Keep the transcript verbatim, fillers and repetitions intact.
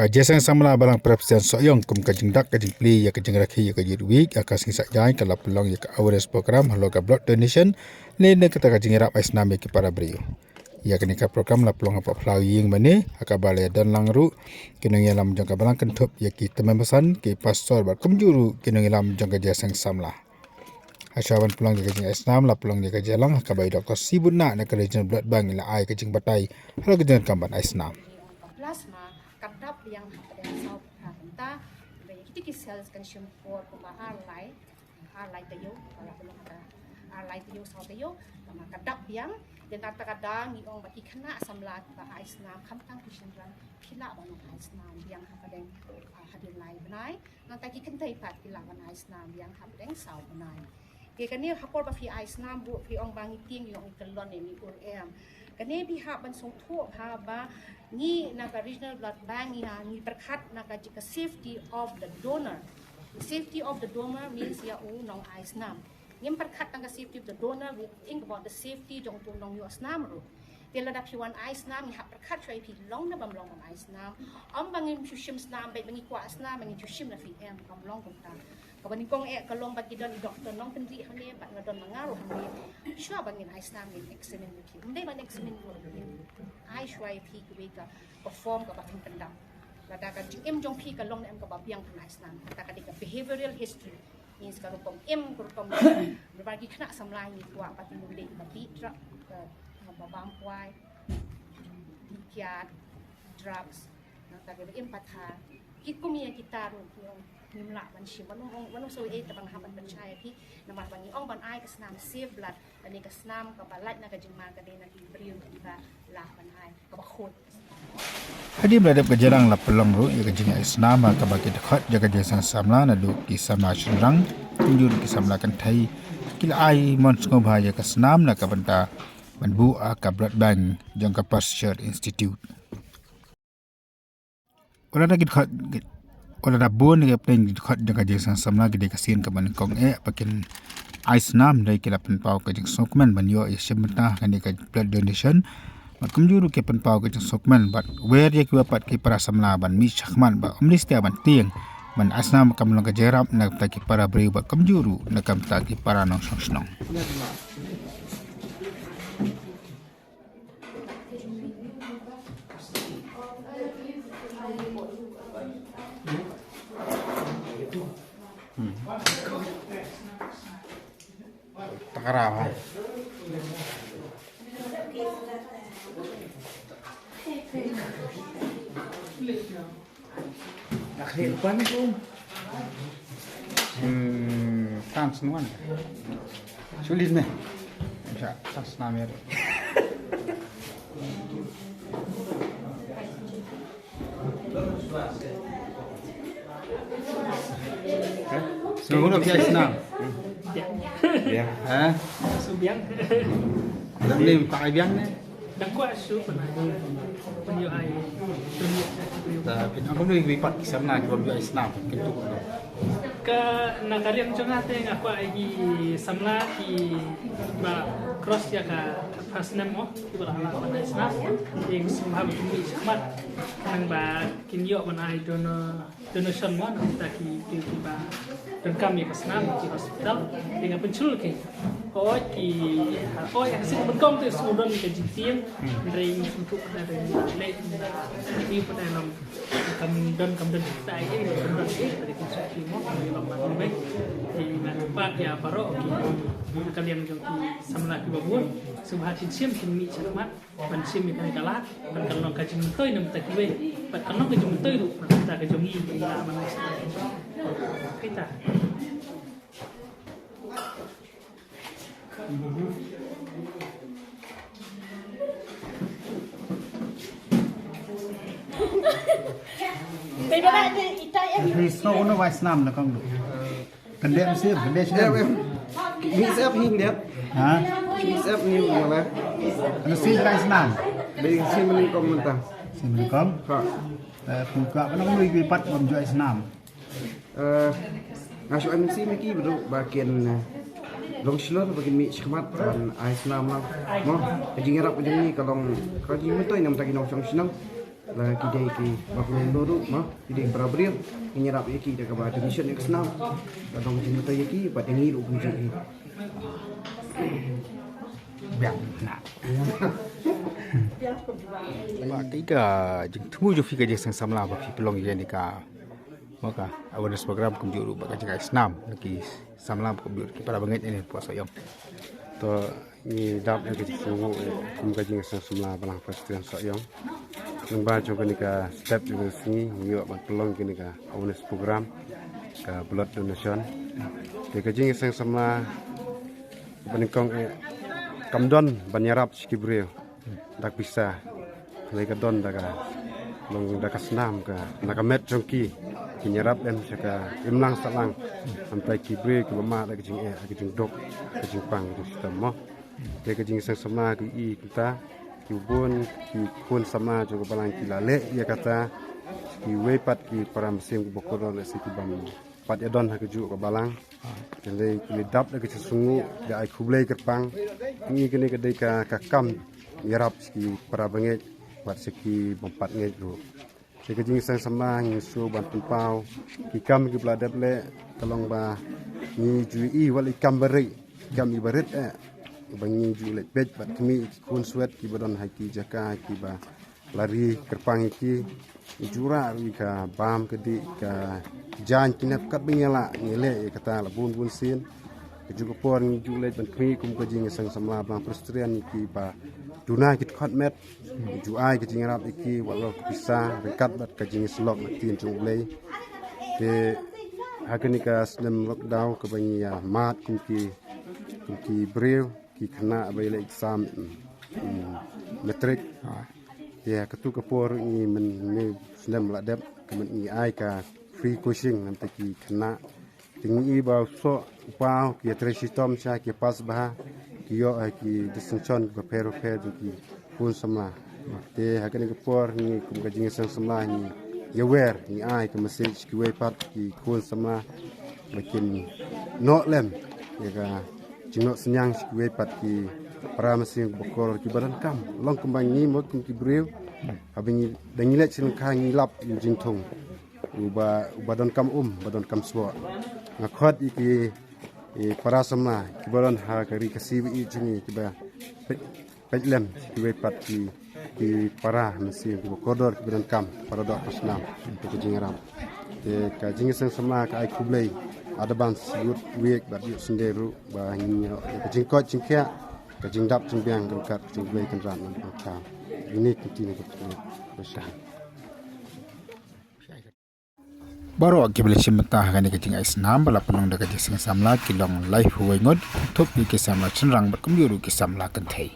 Ka Jingïaseng Samla Balang Presbyterian Sohiong kum ka jingdak ka jingplie ïa ka jingrakhe ïa ka Youth Week ha ka Sngi Saitjaiñ ka la pynlong ïa ka awareness program halor ka blood donation ne ne kata ka jingïarap ai snam ïa ki para briew. Ïa kane ka program la pynlong ha Phlaw Ïing mane ha kaba la ïadon lang ruh ki nongïalam jong ka Balang kynthup ïa ki tymmen basan, ki pastor bad kumjuh ruh ki nongïalam jong ka Jingïaseng Samla. Ha shuwa ban pynlong ïa ka jingai snam la pynlong ïa ka jingïalang ha kaba i Doktor Sibun na na ka Regional Blood Bank i la ai ka jingbatai halor ka jingdonkam ban ai snam. Plasma ka dap biang ha ka dang saw pha kynta. Ba ïa kita ki cells kan shim por kumba ar lai, ar lai taïew, ka la pynlong ha ka ar lai taïew saw taïew. Tama ka dap biang. Te na kata ka daw ngi ong ba ki khynnah samla ba ai snam khamtam ki shynrang ki lah ban ai snam biang ha ka dang, ah, hadien lai bnai. Nangta ki kynthei pat ki lah ban ai snam biang hapdeng saw bnai. Te kane ha por ba phi ai snam ruh phi ong ba ngi tieng ïa ngi kyllon ne ngi ur em. Kane phi hap ban sngewthuh bha ba ngi na ka Regional Blood Bank ngi ha ngi pyrkhat na ka ji-, ka safety of the donor. Safety of the donor means ïa u nong ai snam. Ngim pyrkhat tang ka safety of the donor, we think about the safety jong uto u nongïoh snam ruh. Te lada phi wan ai snam ngi hap pyrkhat shuwa ïa phi long ne bym long ban ai snam. Ym ba ngim shu shim snam, bad ba ngi kwah snam ba ngin shu shim na phi, em, kam long kumta. Kaba nyngkong eh ka long ba ki don i doktor nongkynriah hangne bad nga don ma nga ruh hangne. Shuwa ba ngin ai snam ngin examine ïa phi. Ym dei ban examine ruh, ngin ai shuwa ïa phi kiwei ka, ka form kaba phin pyndap. Lada ka jingim jong phi ka long ne em kaba biang phin ai snam. Kata ka dei ka behavioral history. Means ka rukom im, ka rukom im. Namar ki khynnah samla ngi kwah pat kin leh ba dih drug, ka, ka ba bam kwai, dih kiad, drugs, nangta kiba im pat ha. Ki kum ïa kita ruh ki ong ngim lah ban shim. Wan ong, wan ong sa ei, tang ba nga hap ban pynshai ïa phi namar ba ngi ong ban ai ka snam save blood. Kane ka snam kaba lait na ka jingma ka dei na ki briew kiba lah ban ai kaba khot. Hadien ba la dep ka jingïalang la pynlong ruh ïa ka jingai snam ha kaba ki dkhot ïa ka Jingïaseng Samla naduh ki samla shynrang kumjuh ruh ki samla kynthei ki la ai mon sngewbha ïa ka snam na ka bynta ban buh ha ka blood bank jong ka Pasteur Institute. Wat la da ki dkhot, wat la da bun ki hapdeng ki dkhot jong ka Jingïaseng Samla ki dei ka sien kaba nyngkong eh ba kin ai snam, hynrei ki la pynpaw ka jingsngewkmen ban ïoh ïa shim bynta ha kane ka blood donation. Bad kumjuh ruh ki pynpaw ka jingsngewkmen bad wer ïa kiwei pat ki para samla ban mih shakhmat ba ym lei satia ban tieng ban ai snam, kam long ka jingïarap na ka bynta ki para briew bad kumjuh ruh na ka bynta ki para nongshong shnong. Takara ha. Hmm, tans nuan. Sulit ne. Sa, tans namir. Sulit ne. Biang. Biang. Ha? Su biang. Lam lim tak ai biang ne. Dang kwah shu pynai. Pynïoh ai. Pynïoh ai. Ta pynïoh ai. Ki samla ki bym ju ai snam. Kyntu. Ka na ka liang jong nga te nga kwah ai ki samla kiba cross ïa ka first name mo. Kiba la lah ban ai snam. Ïa ki samla ba kin mih shakhmat. Nang ba kin ïoh ban ai donor. Donation mo na kita ki, ki, kiba donkam ïa ka snam ki hospital. Ïa nga pynshlur ki. Oi ki, oi ha sing ban kong te sngewdon ka jingtieng. Hynrei ngi sngewthuh ka dei leh na ki pat ïa long. Kam don kam don kita ïa ka don ïa ka dei ki sngewthuh mo ka long ba long. Ïa nga kyrpad ïa baroh ki. Ka liang jong ki samla kiba bun. Sngewbha kin shim kin mih shakhmat. Ban shim ïa kane ka lad, ban kan long ka jingmyntoi na bynta kiwei, ban kan long ka jingmyntoi ruh na bynta ka jong ngi, ban lah ban long kita. Ni snow no vai snam na kong du. Kyndiah mynsiem, kyndiah snem. Em, em. Mih sep hi kyndiah. Ha? Mih sep ni wala. Ano si dai snam? Dei si mani kom mynta. Si mani kom? Ha. Eh, pun ka, ano lui bi pat bam juai snam. Eh, nga shu ai mynsiem ïa ki bru ba kin, eh, long shlur ba kin mih shakhmat ban ai snam lang. Mo, ka jingïarap ka jong ngi ka long, ka jingmyntoi na bynta ki nongshong shnong. La ki dei ki ba pynlong ruh ma ki dei para briew, ki ïarap ïa ki da kaba donation ïa ka snam. Ka dong jingmyntoi ïa ki bad ïa ngi ruh kumjuh hi. Biang na. Ba ki ka jingthmu jong phi ka jingseng samla ba phi pynlong ïa ni ka, ma ka awareness program kumjuh ruh ba ka jingai snam na ki samla kumjuh ki para bangeit ïa ni pwa Sohiong. To ngi dap ïa ka jingsngew kum ka jingseng samla Balang Presbyterian Sohiong. Nang ba jong kane ka step jong ka sngi ngi ïoh ban pynlong kane ka awareness program ka blood donation. Te ka jingseng samla ba nyngkong eh kam don ban ïarap sha ki briew da ka pisa. Hynrei ka don da ka long da ka snam ka na ka met jong ki. Ki ïarap lem sha ka imlang sahlang. Hynrei ki briew kiba mad da ka jingeh, ka jingduk, ka jingpang, ka jingshitom mo. Te ka jingseng samla ki i kita ki bun ki khun samla jong ka balang ki la leh ïa kata. Kiwei pat ki para mynsiem kiba kordor lehse ki bym pat ïa don ha kajuh ka balang. Hynrei ki la dap da ka jingsngew, ki la ai khublei kyrpang. Ngi kane ka dei ka, ka kam ïarap sha ki para bangeit bad sha ki bym pat ngeit ruh. Te ka jingseng samla ngi shu ban pynpaw ki kam kiba la dep leh, ka long ba ngi ju i wat la i kam ba rit, i kam iba rit eh ba ngi ju leh peit bad kmie ki khun swet kiba don ha ki jaka kiba la ri kyrpang ïa ki. Ngi ju rah ruh ïa ka bam ka dih, ka jaiñ ki nep kat ba ngi lah, ngi leh ïa kata la bun bun sien. Kajuh ka por ngi ju leit ban khmih kum ka jingseng samla Balang Presbyterian ïa kiba duna ki dkhot met. Ngi ju ai ka jingïarap ïa ki wat la ka pisa ryngkat bad ka jingïasyllok na ktien jong U Blei. Te ha kane ka snem lockdown kaba ngi ïa mad kum ki, kum ki briew, ki khynnah ba ïaleh exam, mm, mm, matric. Te ha katu ka por ngi mynne snem la dep ka myn ngi ai ka free coaching na bynta ki khynnah. Te ngi i ba u soh u paw ki ïatrei shitom sha ki pass bha, ki ïoh ha ki distinction kiba pher bapher jong ki khun samla. Te ha kane ka por ngi kum ka jingseng samla ngi ïawer, ngi ai ka message kiwei pat ki khun samla ba kin noh lem ïa ka jingnoh synñiang sha kiwei pat ki para mynsiem kiba kordor kiba donkam. Long kumba ngi mo kum ki briew, haba ngi da ngi leit sha lyngkha ngi lap ïa u jingthung uba, uba donkam um, ba donkam sboh. Nga khot ïa ki, ïa para samla kiba don ha ka ri Khasi ba ïeit jong ngi kiba peit, peit lem sha kiwei pat ki, ki para mynsiem kiba kordor kiba donkam, para doh para snam, ïa ka jingïarap. Te ka jingseng samla ka ai khublei advance, ïa u week bad ïa u Sunday ruh ba ngin ïoh ïa ka jingkoit jingkhiah, ka jingdap jingbiang ryngkat ka jong U Blei Kynrad Nongpynim. Ïa kine ki ktien ka pynlong. Baroh kiba la shim bynta ha kane ka jingai snam ba la pynlong da ka jingseng samla ki long laiphew wei ngut, thup ïa ki samla shynrang bad kumjuh ruh ki samla kynthei.